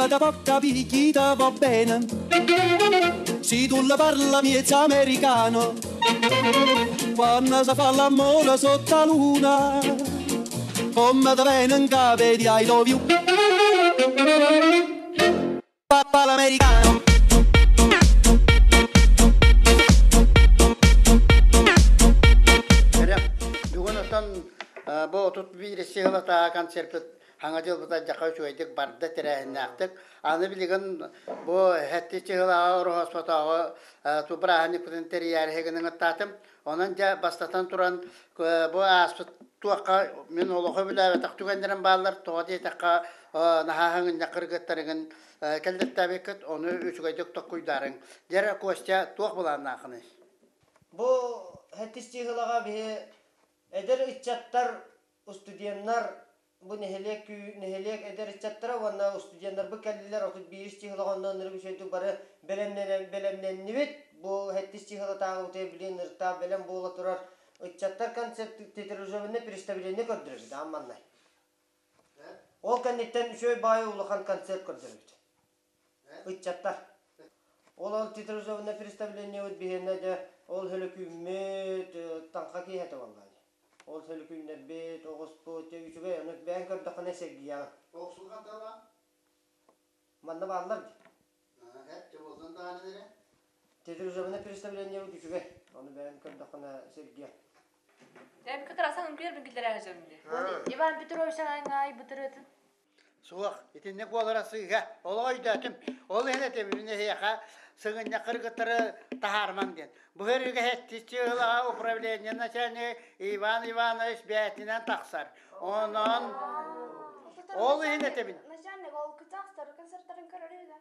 te po' capì chi te vo' bene. Si tu le parla miezz americano, quanno se fa l'ammore sotto 'a luna, comme te vene 'ncapa 'e di' I love you. Papà l'americano. Бүгүн оттон бу 31 сыһылата концерпыт хаҥа дьылбыта дьаха үчүгэйдик барда тэрээһиннээхтик. Аны билигин бу хэттис чыһылаҕа Ороһоспотооҕу ту бырааһынньыкпытын тэрийээри гынан ыттаатым. Онон дьэ бастатан туран бу ааспыт туохха мин олоху билээбэтэх түгэннэрим бааллар. Тоҕо диэтэххэ наһаа хаҥынньах кыргыттарыгын кэллэттээбиккит, ону үчүгэйдик токкуйдаарыҥ. Дьэ Костя, туох былааннаахыный? Бу хэттис чыһылаҕа биһи эдэр ыччаттар, студеннар бу нэһилиэк нэһилиэк эдэр ыччаттара уонна студеннарбыт кэллилэр 31 чыһылаҕа онно ынырык үчүгэйдик бары бэлэмнэннибит. Бу хэттис чыһылатааҕы утуйа билин ыртаах бэлэм буола турар ыччаттар концерт театрализованное представление көрдөрөбүт аан маннай. Ол кэнниттэн үчүгэй баайы улахан концерт көрдөрөбүт. Ыччаттар. Ол ол театрализованное представлениебыт биһиэнэ дьэ ол хөлөкүүммүт таҥха киэһэтэ буолла. Ол сөлүкүннэрбит, оҕуспут, дьэ үчүгэй, ону бэйэҥ көрдөххүнэ сэргийэҕин. Оҕусулган тала? Манна бааллар дии. Эт, буолсан даҕаны эрэ. Театрализованное представлениебыт үчүгэй. Ону бэйэҥ көрдөххүнэ сэргиэ. Эм кытарасан үҥкүөр бүҥкүллэрэ сөрүндү. Иван Петрович аҥаай бытырытын. Суох, итинник буолара сыыһа. Олох өйдөөтүм. Ол иһин этэбин эһиэхэ сыгынньах кыргыттары таһаарымаҥ диэн. Бу өрүгэ чыһылаҕа управление начальнига Иван Иванович бэйэтинэн тахсар. Онон ол иһин этэбин. Начальник ол кытаахтар концерттарын көрөр да.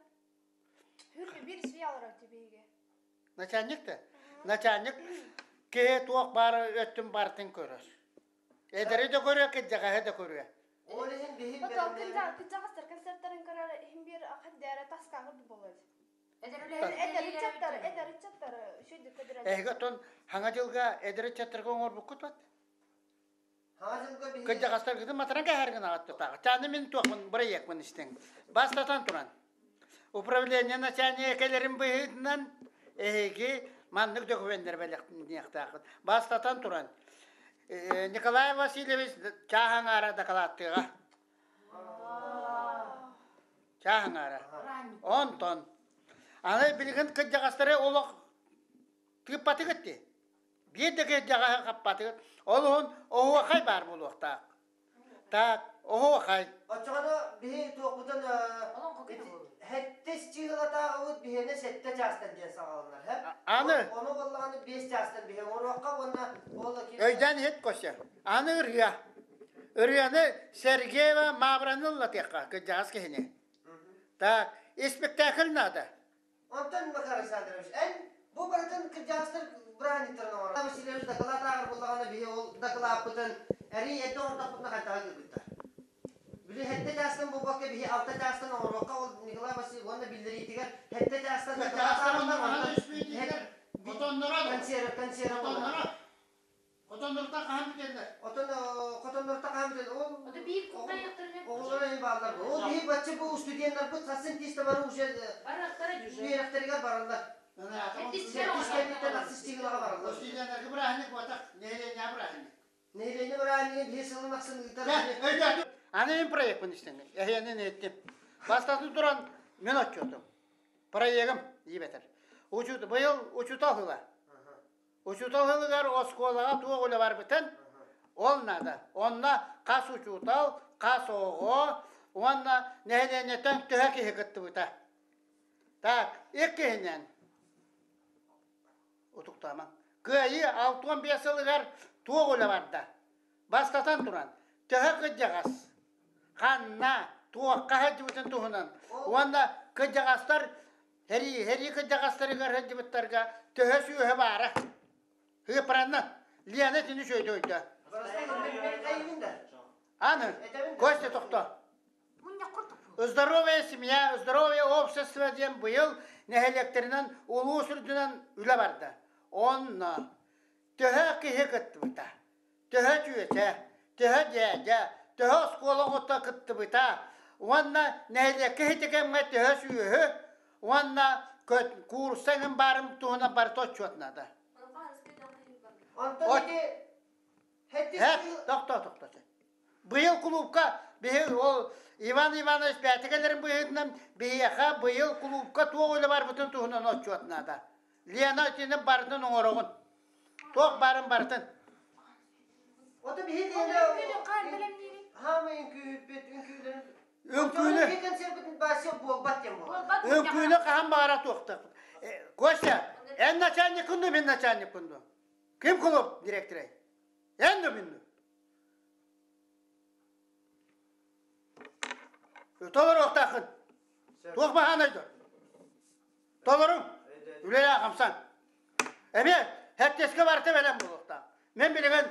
Хүрбү бир свиялар тибиге. Начальник да? Начальник киһи туох баар өттүн барытын көрөр. Эдэри да көрүө, кырдьаҕаһы да көрүө. Ол иһин биһи Потом кырдьаҕастар концерттарын көрөр иһин биир хаддара таска курдук болот. Эдэр ыччаттар, эдэр ыччаттар үчүгэй көдөрөр. Эһиги оттон хаҥа дьылга эдэр ыччаттарга оҥорбуккут бат? Хаҥа дьылга биһи Кырдьаҕастаргытын матаран кэһэргин аҕаттытааҕы. Чааны мин туохпун бырайыакпын истиҥ. Бастатан туран, управление начальнига кэлэрин быһыытынан эһиги маннык докумуоннары бэлэхтиэхтээххит. Бастатан туран, Николай Васильевич чаас аҥаара дакылааттыаҕа. Чаас аҥаара. Онтон аны билигин кырдьаҕастары олох тыыппатыгыт дии. Биир да кырдьаҕаһы хаппатыгыт. Ол уһун оһуохай баар буолуохтаах. Так, оһуохай. Оччоҕуна биһи туохпутун хэттис чыыһылатааҕыбыт биһиэнэ сэттэ чаастан диэн саҕаланар һэ? Аны Ону буоллаҕына биэс чаастан биһи оҥоруохха уонна ол өйдөөн иһит Костя. Аны ырыа. Ырыаны Сергеева Мавраны ыллатыахха, кырдьаҕас киһини. Так, испэктээкил наада. Онтон Макар Александрович, эн бу барытын кырдьаҕастар бырааһынньыктарын оҥорор. Васильевич дакылаат ааҕар буоллаҕына биһи ол дакылааппытын эрий эрдэ оҥордохпутуна хайдаҕа кыргыттар. Били сэттэ чаастан буолбакка биһи алта чаастан оҥоруохха ол Николай Васильевич уонна биллэриитигэр сэттэ чаастан дакылаат ааҕаллар онтон Хотонноро консерв консерв хотонноро хотоннортон хаһан бүтэллэр? Отон хотоннортон хаһан бүтэллэр? Ол Ото биир куттайыктарына оҕолоро эми бааллар. Ол биһи бачча бу студеннарбыт сарсын тиистэ бары уже барыахтара уже. үөрэхтэригэр бараллар. Сэттис кэнниттэн ахсыс чыгылаҕа бараллар. Студеннарга бырааһынньык буотах, нэһилиэнньэҕэ бырааһынньык. Нэһилиэнньэ бырааһынньыгын биһи сылын ахсын ыытар. Аны мин проекпын истэҥҥин, эһиэнин иһиттим. Бастатан туран мин отчуотум. Проегым диибэтэр. Учут, быйыл учуутал сыла. Учуутал сылыгар оскуолаҕа туох үлэ барбытын ол наада. Онно хас учуутал, хас оҕо уонна нэһилиэнньэттэн төһө киһи кыттыбыта. Так, иккиһинэн утуктаамаҥ. Кыайыы 65 сылыгар туох үлэ барда? Бастатан туран, төһө кырдьаҕас, ханна, туохха сылдьыбытын туһунан уонна кырдьаҕастар Сэрии, сэрии кырдьаҕастарыгар сылдьыбыттарга төһө сүөһү баара? Ыыппаранна. Лена итини үчүгэйдик өйдөө. Аны, Костя тохто. Здоровая семья, здоровое общество диэн быйыл нэһилиэктэринэн улуус үрдүнэн үлэ барда. Онно төһө киһи кыттыбыта, төһө чүөчэ, төһө дьээдьэ, төһө оскуола оҕото кыттыбыта, Уонна нэһилиэккэ ити кэмҥэ төһө сүөһү уонна куурусса эҥин баарын туһунан барыта отчуот наада. Онтон ити Тохтоо, тохтоо. Быйыл кулуупка биһи ол Иван Иванович бээтикэлэрин быһыытынан биһиэхэ быйыл кулуупка туох үлэ барбытын туһунан отчуот наада. Лена итини барытын оҥороҕун. Туох баарын барытын. Ото биһи Лена хаамай үҥкүүппүт үҥкүүлэрин Үҥкүүнү Үҥкүүнү хаһан баҕара туохтаахпыт. Костя, эн начальниккын дуу, мин начальникпын дуу? Ким клуб директорай? Эн дуу, мин дуу? Толоруохтааххын. Туох баһаанай доо? Толоруҥ. Үлэлээх хамсан. Эмиэ хэттиэскэ барыта бэлэм буолуохтаах. Мин билигин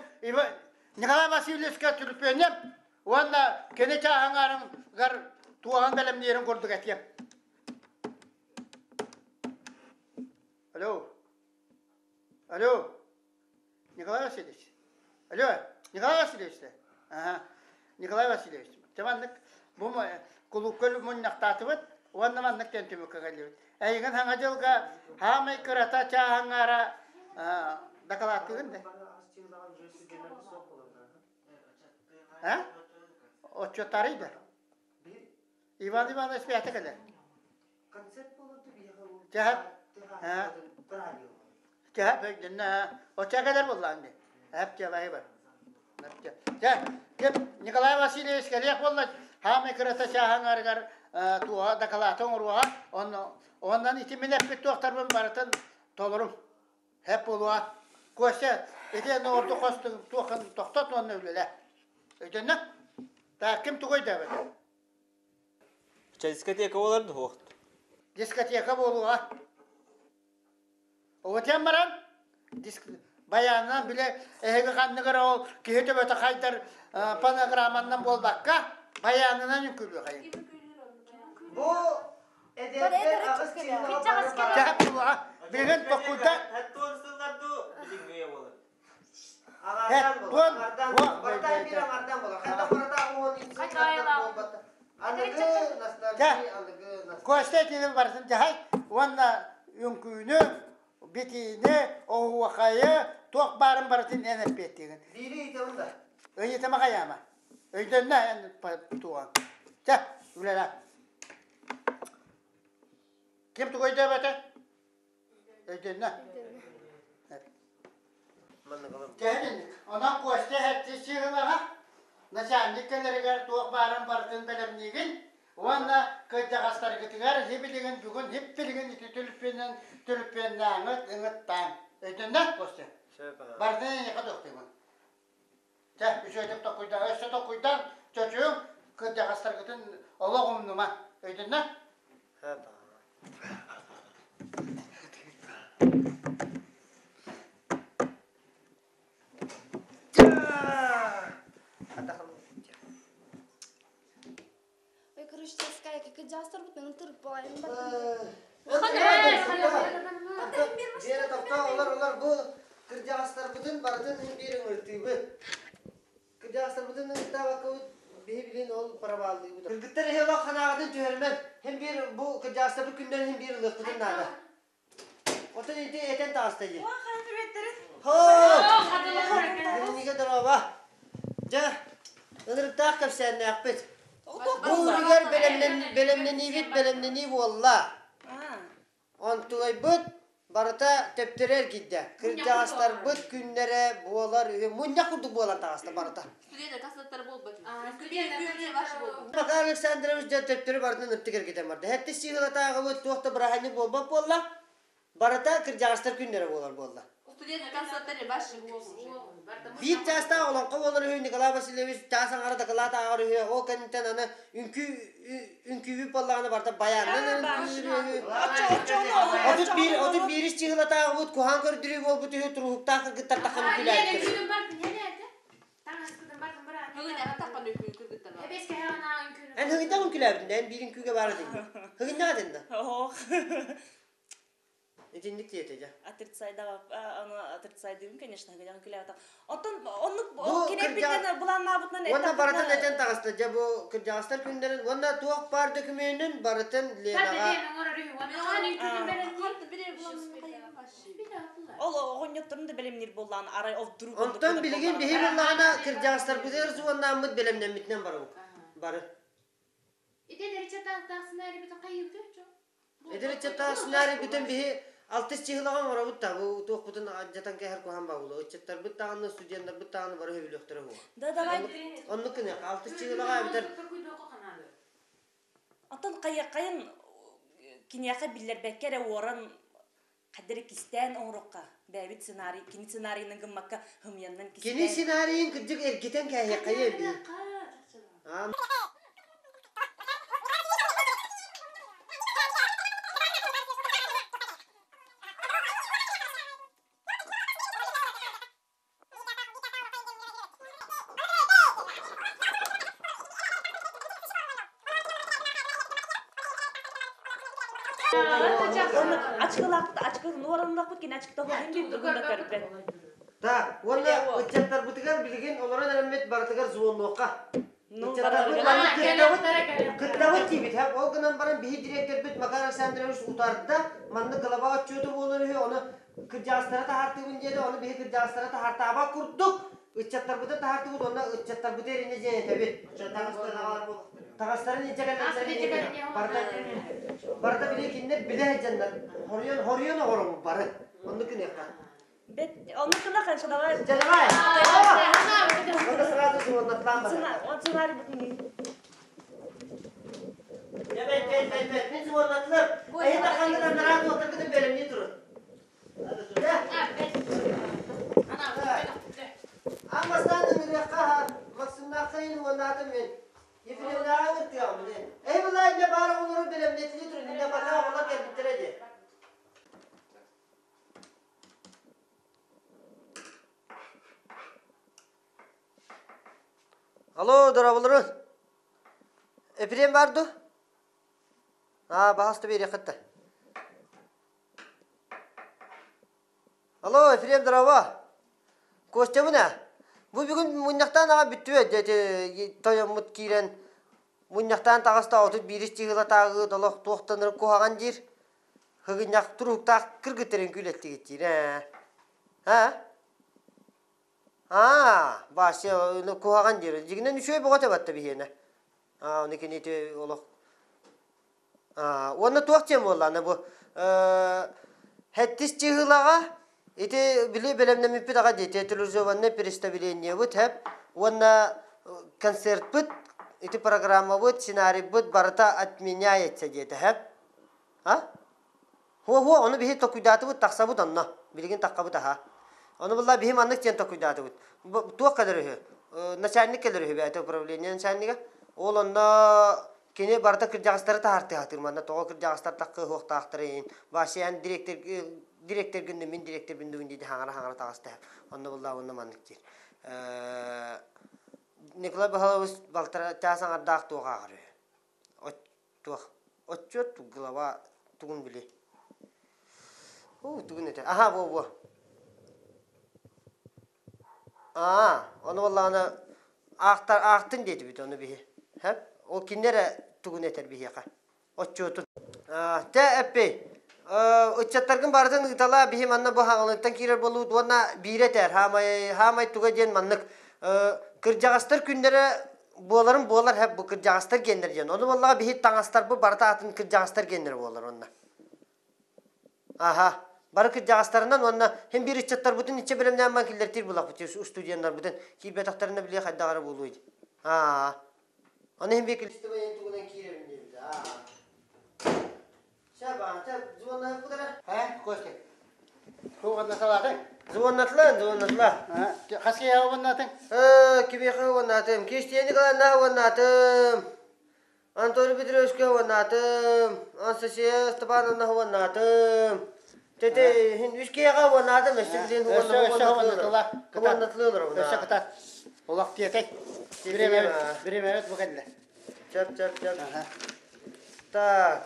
Николай Васильевичка түлүпүөннэм уонна кини чааһаҥаарыгар туоһан бэлэмниирин курдук этиэм. Алло. Алло. Николай Васильевич. Алло, Николай Васильевич да? Ага. Николай Васильевич, те маннык бу кулуупка мунньахтаатыбыт уонна маннык диэн түмүккэ кэллибит. Эйигин саҥа дьылга хаамай кырата чааһаҥаара дакылааттыгын да? А? Отчуоттарый да? Иван Иванович бэйэтэ кэлэр. Чэһэп. Чэһэп өйдөннө. Оччо кэлэр буоллаҕыҥ дии. Эп дьалайы бар. Чэ, ким Николай Васильевич кэлиэх буолла, хаамай кырата чааһаҥарыгар туоха дакылааты оҥоруоҕа. Оннан ити мин эппит туохтарбын барытын толорум. Хэп буолуоҕа. Костя, ити ордук хос туоххун тохтот уонна үлэлээ. Өйдөннө? Так, ким тугу өйдөөбөтө? Чэ, дискотека буолар дуо? Дискотека буолуоҕа. Отен баран диск баянынан биле эһиги ханнык эрэ ол киһи төбөтө хайдар панограмманнан буолбакка баянынан үҥкүүлүөхэйин. Бу эдэрдэр аҕыс Чэһэп буолуоҕа. Билигин токкуйда Билиҥҥи буолар. Аҥардан буолар. Аҥардан. Барыта биир аҥардан буолар. Хайдах барыта уон буолбата. Аныгы ностальгия, аныгы Костя итини барытын дьаһай уонна үҥкүүнү, битиини, оһуохайы туох баарын барытын эн эппиэттиигин. Биири ыйытабын да. Ыйытыма хайаама. Өйдөннө эн туоҕаҥ. Чэ, үлэлээ. Ким тугу өйдөөбөтө? Өйдөннө. Онон Костя эттиччи ылаҕа начальник кэлэригэр туох баарын барытын бэлэмниигин уонна кырдьаҕастаргытыгар хибилигин бүгүн хип-билигин ити түлүппүөннэн түлүппүөннээҥҥит ыҥыттаан. Өйдөннө, Костя? Барытын эйиэхэ туохтуйбун. Чэ, үчүгэйдик токуйда, өссө токуйдан чочуйуҥ кырдьаҕастаргытын олох умнума. Өйдөннө? Ой, короче, скай, как жастар бут мен тұрып болайын. Биэрэ тохтоо, олар олар бу кырдьаҕастарбытын барытын биир ыҥыртыыбыт. Кырдьаҕастарбытын ыҥыртаабаккабыт биһи билин ол парабааллыыбыт. Кыргыттар эһи олох ханаҕытын түһэрмэн, һин биир бу кырдьаҕастарбыт күннэрин һин биир ылыахпытын наада. Отон ити этэн таҕыста дии. Хоо! Билинигэ дороба. Дьэ, ынырыктаах кэпсээннээхпит. Бу үрүгэр бэлэмнэниибит бэлэмнэнии буолла. Онтугайбыт барыта төптөрү эргийдэ. Кырдьаҕастарбыт күннэрэ буолар үһү. Мунньах курдук буолан таҕыста барыта. Макар Александрович дьэ төптөрү барытын ыныртык эргитэн барда. Хэттис сыылатааҕыбыт туох да бырааһынньык буолбат буолла. Барыта кырдьаҕастар күннэрэ буолар буолла. Биир чаастаах олоҥхо буолар үһү Николай Васильевич чаас аҥара дакылаат ааҕар үһү. Ол кэнниттэн аны үҥкүү үҥкүүбүт буоллаҕына барыта баянынан үҥкүүлүүр үһү. 31 31 чыһылатааҕыбыт куһаан көрдөрүү буолбут үһү туруһуктаах кыргыттар таххан үҥкүүлээбиттэр. Эн һыгынньах үҥкүүлээбитин да эн биир үҥкүүгэ баар этиҥ. Һыгынньах этин да. Итинник диэтэ дьэ. Отрицайдава, аны отрицайдыыбын, конечно, гыдьан күлэбэтэх. Оттон оннук кинэппитинэн былааннаабытынан Уонна барытын этэн таҕыста. Дьэ бу кырдьаҕастар күннэрин уонна туох баар дөкүмүөнүн барытын Ленаҕа Ол оҕонньотторун да бэлэмниир буоллаҕына арай ол вдруг Онтон билигин биһи буллаҕына кырдьаҕастарбытыгар суоннааммыт бэлэмнэммитинэн барабыт. Бары. Эдэр ыччаттаах сценарий бүтэн биһи алтыс чыһылаҕа оҥоробут да бу туохпутун алдьатан кэһэр куһаан баҕулу ыччаттарбыт даҕаны студеннарбыт даҕаны бары сөбүлүөхтэрэ буо. Да давай. Оннук гыныах алтыс чыһылаҕа эбэтэр Оттон хайын киниэхэ биллэрбэккэ эрэ уоран хаддары кистээн оҥорохха бэйэбит сценарий кини сценарийынан гыммакка хымыйаннан кистээн Кини сценарийын кырдьык эргитэн кээһиэххэйэ эбии. Ачкылаахпыт ачкы нуораннахпыт кини ачкыта хоһун диир тугун да көрбөт. Так, уонна ыччаттарбытыгар билигин олорон эрэммит барытыгар звоннуохха. Ыччаттарбыт маннык кыттабыт, кыттабыт диибит. Ол гынан баран биһи дириэктэрбит Макар Александрович утарда, маннык глава отчуоту буолар үһү, ону кырдьаҕастара таһаартыыбын диэтэ, ону биһи кырдьаҕастара таһаартаабат курдук ыччаттарбытын таһаартыбыт уонна ыччаттарбыты эринэ диэн этэбит. Таҕастарын илдьэ кэллэрин барыта барыта били кинилэр билэ сылдьаннар хоруйан хоруйан оҕоробут бары. Оннук гыныахха. Бет, оннук гына конечно, давай. Дьэ, давай. Онно сразу звоннатлаан бар. Он сценарий бутун. Дьэ, бэт, бэт, бэт, бэт. Мин звоннатлар. Эһи тахханнар анараа туохтаргытын бэлэмнии турун. Аммастан ыҥырыахха Максимнааххайын уоннаатым мин. Ефремнааҕы ыҥыртыаҕым мин. Эһи былаа иннэ баар оҕолору бэлэмнэтилии турун. Иннэ пока оҕолор кэлбиттэрэ дии. Алло, дорооболорун. Эпирем бар ду? Аа, баһаста биэриэххит да. Алло, Ефрем, здорово. Костябын ээ. Бу бүгүн мунньахтаан аҕа бүттүбэт дьэ тойоммут киирэн мунньахтаан таҕыста 31 чыһыла толох туохтаныр куһаҕан диир. Хыгынньах туруктаах кыргыттарын күлэттигит диир ээ. Аа? Аа, Вася куһаҕан диир. Дьигинэн үчүгэй бөҕө батта биһиэнэ. Аа, оны кини олох Уонна туох диэн буолла аны бу хэттис чыһыылаҕа ити били бэлэмнэммиппит аҕа дии театрализованное представлениебыт хэп уонна концертпыт ити программабыт сценарийбыт барыта отменяется диэтэ хэп а хуо-хуо ону биһи токуйдаатыбыт тахсабыт онно билигин таххабыт аха ону булла биһи маннык диэн токуйдаатыбыт туох кэлэр үһү начальник кэлэр үһү бэйэтэ управление начальнига ол онно Кини барыта кырдьаҕастары таһаартыахтыыр манна тоҕо кырдьаҕастар таххыһуохтаахтарын Вася эн директор директоргын мин директорбын дугун диэти хаҥара-хаҥара таҕыста онно буллаа уонна маннык диир Николай Баһылович балтара чаас аҥардаах туох ааҕар үһү туох отчуот глава тугун били тугун этэ аха во во Аа, ону буоллаҕына аахтар аахтын диэтибит ону биһи. Һэ? Ол кинилэр эрэ тугун этэр биһиэхэ. Отчуотун. Аа, тэ эппий. Ыччаттаргын барытын ыыталаа биһи манна бу хаҥалыттан киирэр буолуут уонна биирэ этэр хаамай хаамай туга диэн маннык кырдьаҕастар күннэрэ буоларын буолар һэ бу кырдьаҕастар гиэннэр диэн. Ону буоллаҕа биһи таҥастарбыт барыта атын кырдьаҕастар гиэннэрэ буолар онно. Аха. Бары кырдьаҕастарынан уонна һин биир ыччаттарбытын иччэ бэлэмнээн баран киллэртиир булахпыт студеннарбытын киирбэтэхтэринэ билиэ хайдах эрэ буолуой дии. Аа. Аны һин биир килистибайын тугунан киирэрин диэбитэ. Аа. Сэ баата звоннаһыппыт эрэ. Э, Костя. Туох салаатыҥ? Звоннатылан, звоннатыла. Хас киһи уоннатыҥ? Э, кимиэхэ уоннатым? Кристиане Николаевна уоннатым. Анатолий Петровичка уоннаатым, Анастасия Степановна уоннаатым. Тете иһин үс киһиэхэ уоннаатым, өссө билин уоннатылыылар. Уоннатылыылар. Өссө кытаат. Олох тиэтэй. Бириэмэбит, бириэмэбит бу кэллэ. Чап, чап, чап. Так.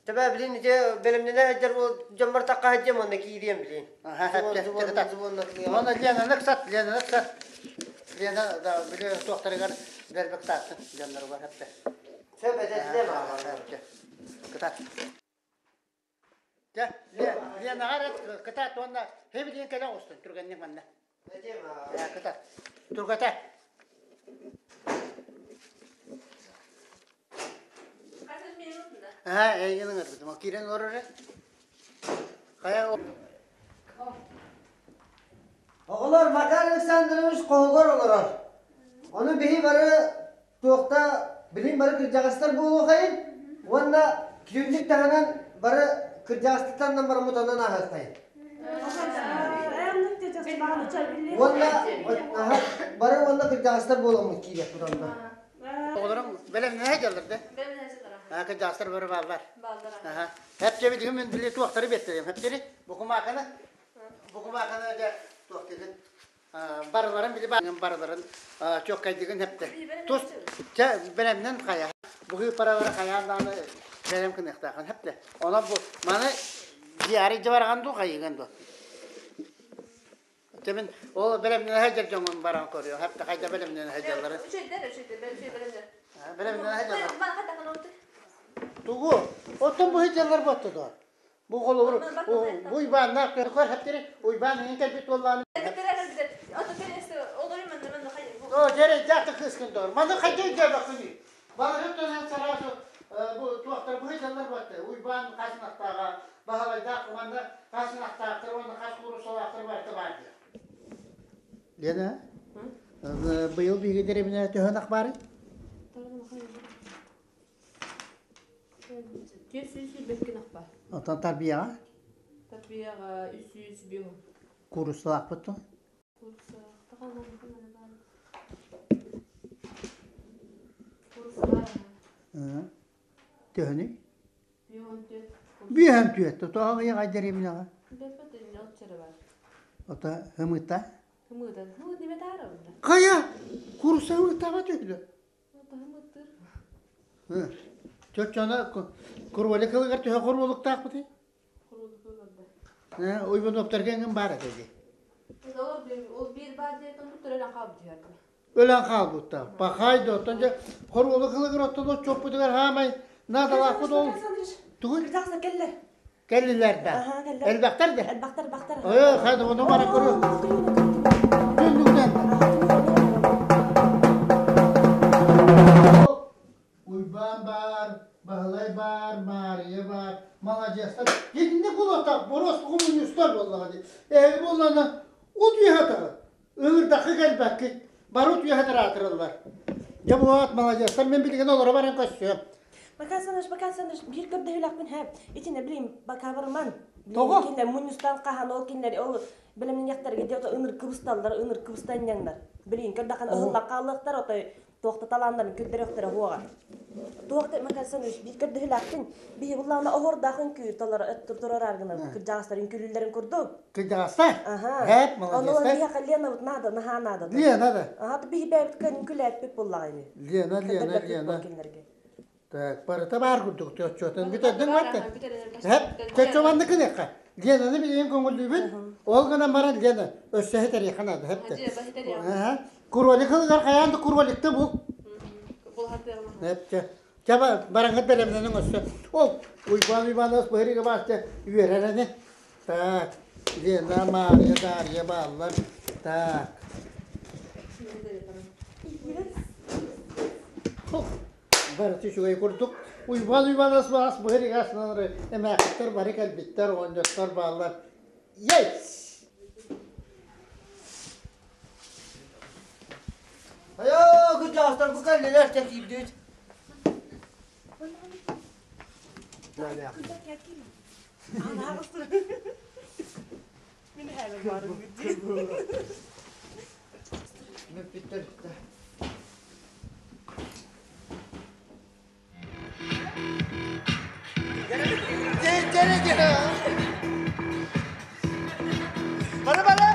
Төбө билин ити бэлэмнэнэ сылдьар дьоммор тахха сылдьыам уонна киириэм билин. Уонна Ленаны ыксат, Ленаны ыксат. Лена да били туохтарыгар бэрбек тааттын дьонноругар хэппэ. Сөп этэтилем аҕалар. Кытаат. Дьэ, Ленаҕа кытаат уонна хэбилиин кэлэ оҕустун түргэнник манна. Кытаат. Тургата. Аа, эйигин ыҥырбытым. Ол киирэн олорор эрэ. Хайа Оҕолор, Макар Александрович хоһугар олорор. Ону биһи бары туохта билин бары кырдьаҕастар буолуохайын уонна күннүк таһынан бары кырдьаҕастыттан бараммыт онон ааһыахтайын. Уонна бары уонна кырдьаҕастар буоламмыт киириэхпит онно. Оҕолорум бэлэмнэһэ дьаллар да? Бэлэмнэһэ Кырдьаҕастар бары бааллар. Аха. Хэпчэбит мин били туохтары биэртэрим. Хэпчэри букумааканы букумааканы дьэ туох дигин барыларын били барыларын чуоккайдыгын хэпте. Тус чэ бэлэмнэн хайа. Бу паралары хайаан даҕаны бэлэм кыныахтаахын хэпте. Онон бу маны диари дьабараган ду хайыган ду. Тэмин ол бэлэмнэнэ сылдьар дьоҥҥун баран көрүө. Хапта хайда бэлэмнэнэ сылдьалларын. Үчүгэй үчүгэй бэлэмнэнэ. Бэлэмнэнэ сылдьаллар. Тугу? Оттон бу сылдьаллар буотта дуо? Бу холобур бу Уйбааннаах көрөр хэптери Уйбаан иҥин кэлбит буоллааны. О, дьэрэ дьаата кыыскын доор. Маны хайда өйдөөбөккүнүй? Балыгын сразу бу туохтар бу сылдьаллар буотта. Уйбаан хасынахтааҕа Баһылайдаах манна хас ынахтаахтар уонна хас кууруссалаахтар барыта баар диye. Лена, быйыл биһиги дэриэбинэ төһө ынах баарый? 422 ынах баар. Оттон тарбияҕа? Тарбияҕа 305. Кууруссалаахпыт дуо? Кууруссалаах. Төһөнүй? Биэһэн түөт. Тоҕо ыйаҕай дэриэбинэҕэ? Ото һымыта? Хайа? Куурусса һымыттаабат үһү Чоччоно куруолик ылыгар төһө хоруолуктаахпытый? Уйбунуоптарга эҥин баар этэ дии. Өлөн хаалбыттар. Пахай да оттон дьэ хоруолу кылыгыр оттон отчуоппутугар хаамай наадалаахпыт ол тугуй? Кэллэр. Кэллилэр да. Элбэхтэр да. Элбэхтэр, элбэхтэр. Ой, хайда ону бара көрү. Түннүктэн. Уйбаан баар, Баһылай баар, Маарыйа баар, маладьыастар. Итинник булуохтаах, боруос хомуньуустар буоллаҕа дии. Эһиги буоллаҕына утуйа сатаҕыт. Ыҥырдахха кэлбэккит. Бары утуйа сатар аатыраллар. Дьэ буолаат, маладьыастар, мин билигин олоро баран көрсүөм. Макар Саныч, Макар Саныч, биир көрдөһүүлээхпин һэ. Итинэ билим бакабарман. Тоҕо? Кинилэр мунньустан хаһан ол кинилэр ол бэлэмнэниэхтэргэ диэри ыныр кыбысталлар, ыныр кыбыстанньаҥнар. Билин көрдөххүнэ ыһыллан хаалыахтар, отой туох да талааннарын көрдөрүөхтэрэ суоҕа. Туох да Макар Саныч, биир көрдөһүүлээхпин. Биһи буллаҕына оһуордаах үҥкүү толоро турар гына кырдьаҕастар үҥкүүлүүллэрин курдук. Кырдьаҕастар? Аха. Һээп, Ону маладьыастар. биһиэхэ Ленабыт наада, наһаа наада. Лена да. Аха, биһи бэйэбит кыан үҥкүүлээппит буллаҕа ини. Лена, Лена, Лена. Кинилэргэ. Так, барыта баар курдук чоччотун бүтэрдиҥ барта. Һэп, чоччованны кыныахха. Ленаны билигин көҥүллүүбүн. Ол гынан баран Лена өссө итэриэххэ наада. Һэп. Кролик ылыгар хайаан да кроликты бул. Һэп, чэ. Чэ, бараҥҥыт бэлэмнэниҥ өссө. Ол Уйбаан Уйбаанабыс быһырыга баасча үөрэр ини. Так, Лена, Мария, Дарья бааллар. Так. Барыта үчүгэй курдук. Уйбаан Уйбаанабыс баҕас быһырыга асынан эмээхситтэр бары кэлбиттэр, оҕонньоттор бааллар. Есть! Айоо, кырдьаҕастар бу кэллилэр, чэ киирдибит. Бүппүттэр. Бары бары!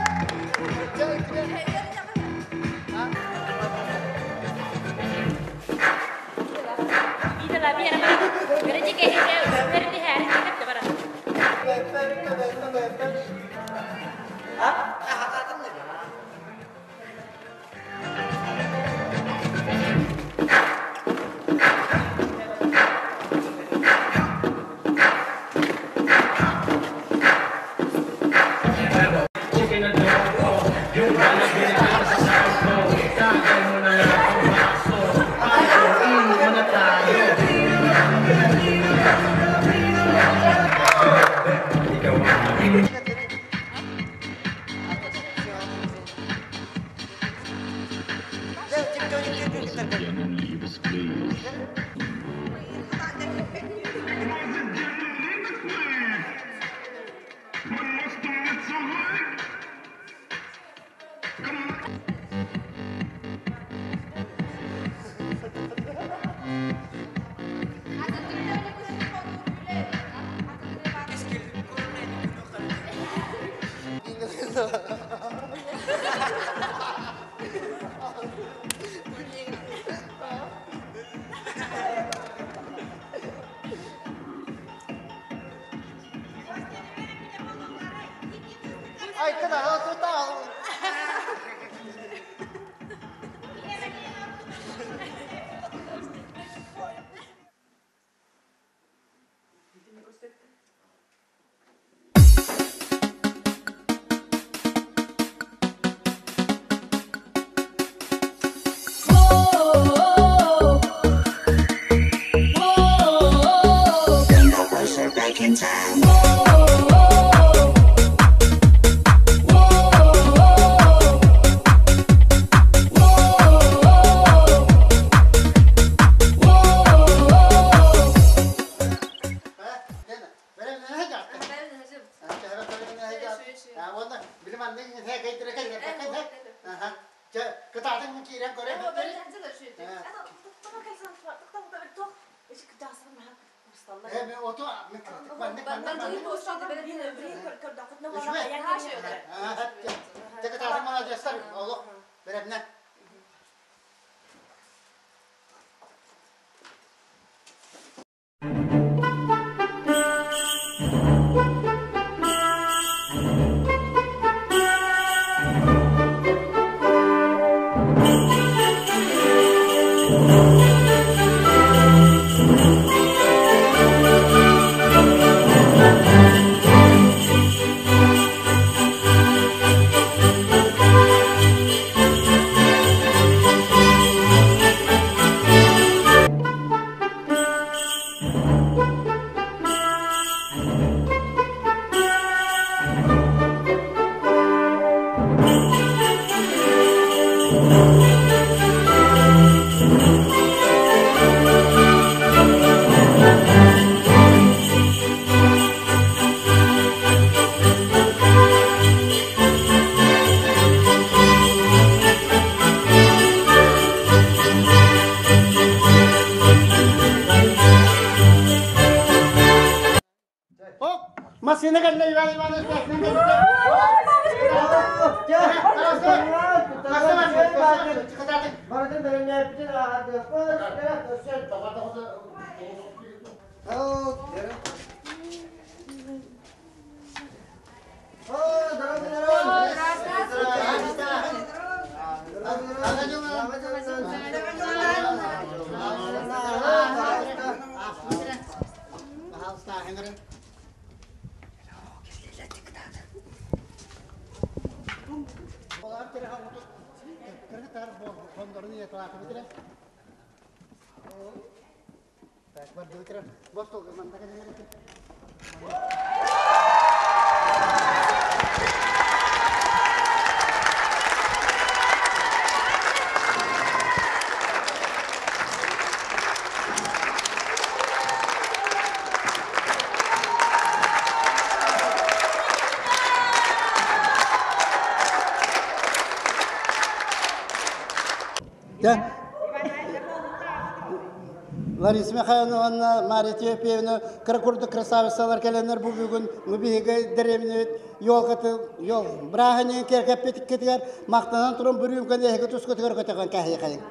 Лариса Михайловна, Мария Тепьевна, кыра курдук красавицалар кэлэннэр бу бүгүн биһиги дэриэбинэбит ёлкаты ёл бырааһынньыгын киэргэппитиккитигэр махтанан туран бүрүүмкэн эһиги тускутугар көтөҕөн кэһиэхэйиҥ.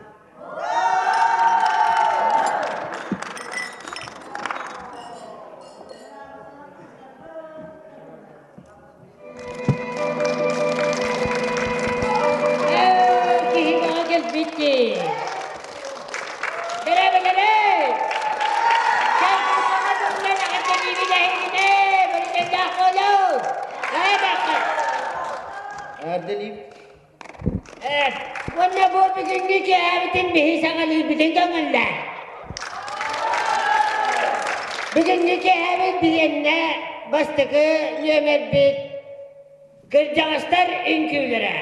Киһиэхэ кэлбит Бэрэ-бэрэ! Саҥа дьылынан эҕэрдэлиибин эһигини! Бэрикэллээх буолуҥ! Ээ, бахха! Ардели. Уонна бу бүгүҥҥү киэһэбитин биһи саҥалыырбытын көҥүллээ. Бүгүҥҥү киэһэбит биһиэннэ бастакы нүөмэрбит кырдьаҕастар үҥкүүлэрэ.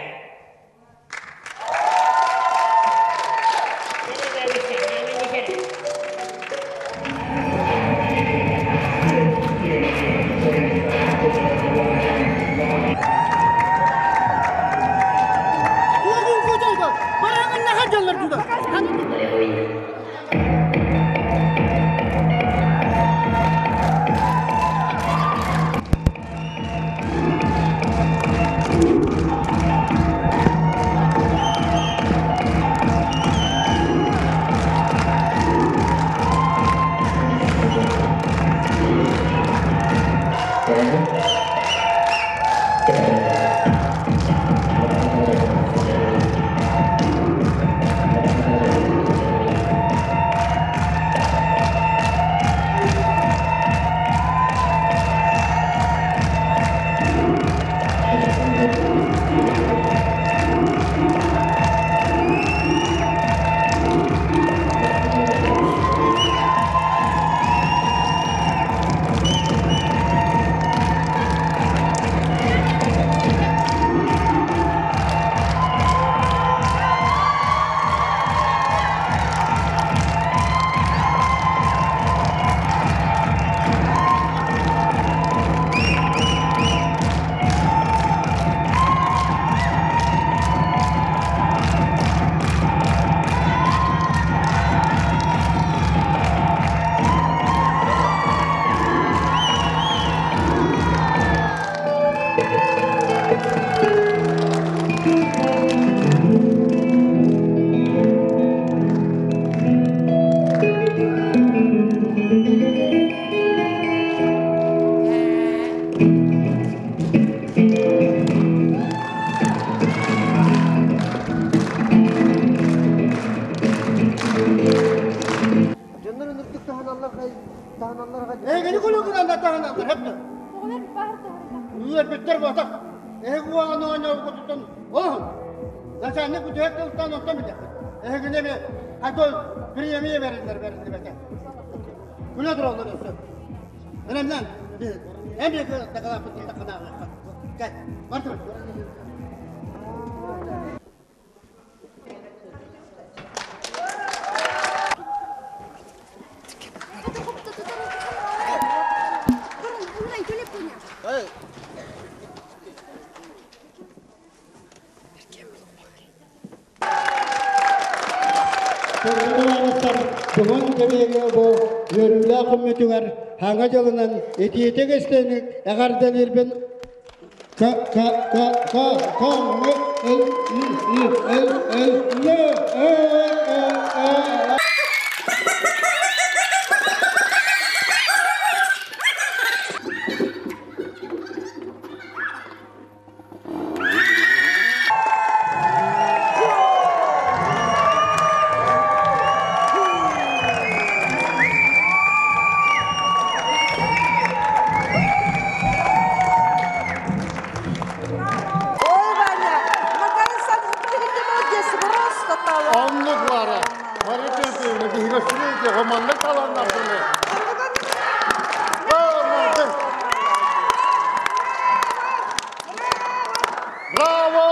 Дьоннор ынырдык таһыналлар таһыналлар Эһигини кулугунан да таһыналлар хепте. Оҕолор баар таһырда. Үөрбүттэр буотах. Эһиги уоҕан оонньообуккутуттан олоһун. Начальник бүтүһэк тылтан онтон билэххит. Эһигини эми хайдой премия бериллер бериллибэтэ. Күлэ тураллар өссө. Бэлэмнэн эн биэки дакылааппытын такканааҕыахха. Кэл, бар тур. Бүгүн кэбиһигэ бу үөрүүлээх күммүтүгэр хаҥа дьылынан итиитик истэник эҕэрдэлиирбин К К К К К М Л И И Л Л Л Э Э Э. Ой, Ваня, Макар Александрович, ты молодец, просто талант. Оннук бара. Бары төпөйүнэ биһигэ сүрейде хоманнык таланнардыны. Браво!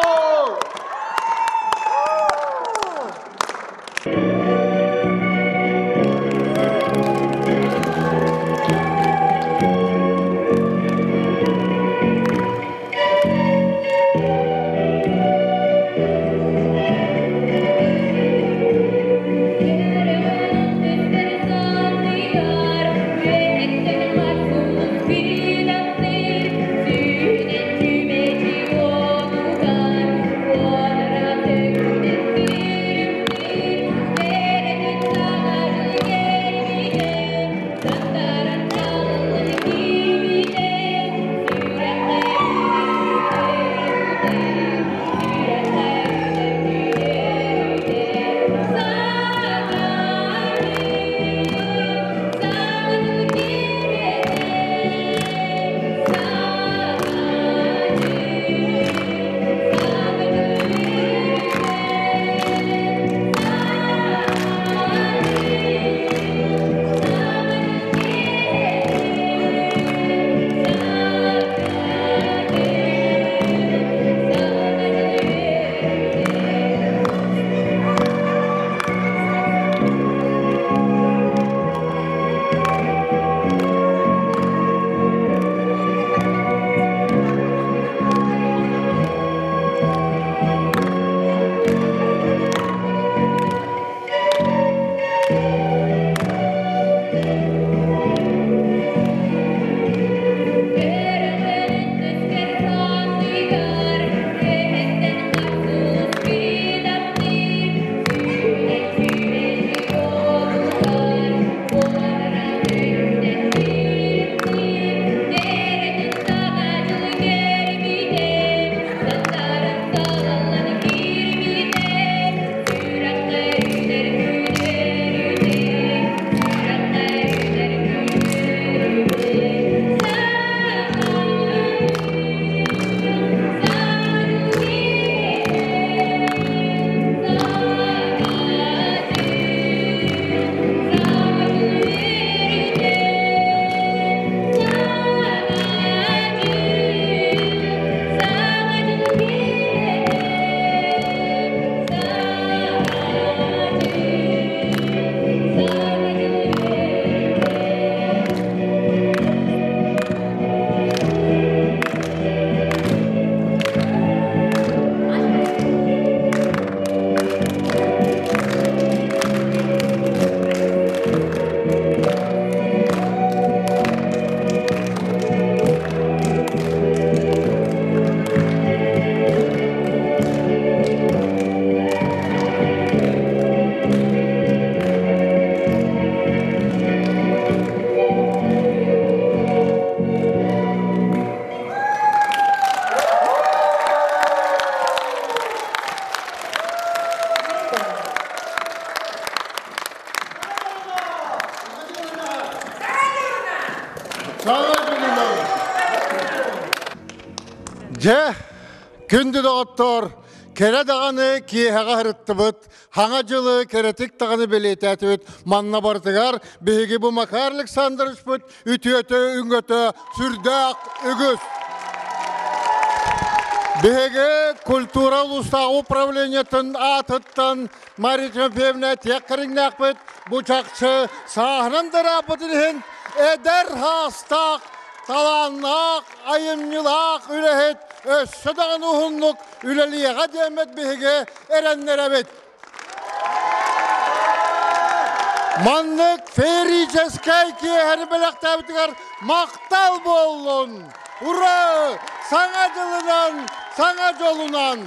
Күндү доҕоттор, кэрэ даҕаны киэһэҕэ сырыттыбыт, хаҥа дьылы кэрэтик даҕаны бэлиэтээтибит. Манна барытыгар биһиги бу Макар Александровичпыт үтүөтэ үҥөтө сүрдээх үгүс. Биһиги культура улуустааҕы управлениетын аатыттан Мария Тимофеевна тиэх кэриҥнээхпит бу чахчы сааһынан дарааппытын иһин эдэр хаастаах талааннаах, айымньылаах үлэһит өссө даҕаны уһуннук үлэлиэҕэ диэммит биһиги эрэннэрэбит. Маннык феерическэй киэһэни бэлэхтээбитигэр махтал буоллун! Ура! Саҥа дьылынан, саҥа дьолунан!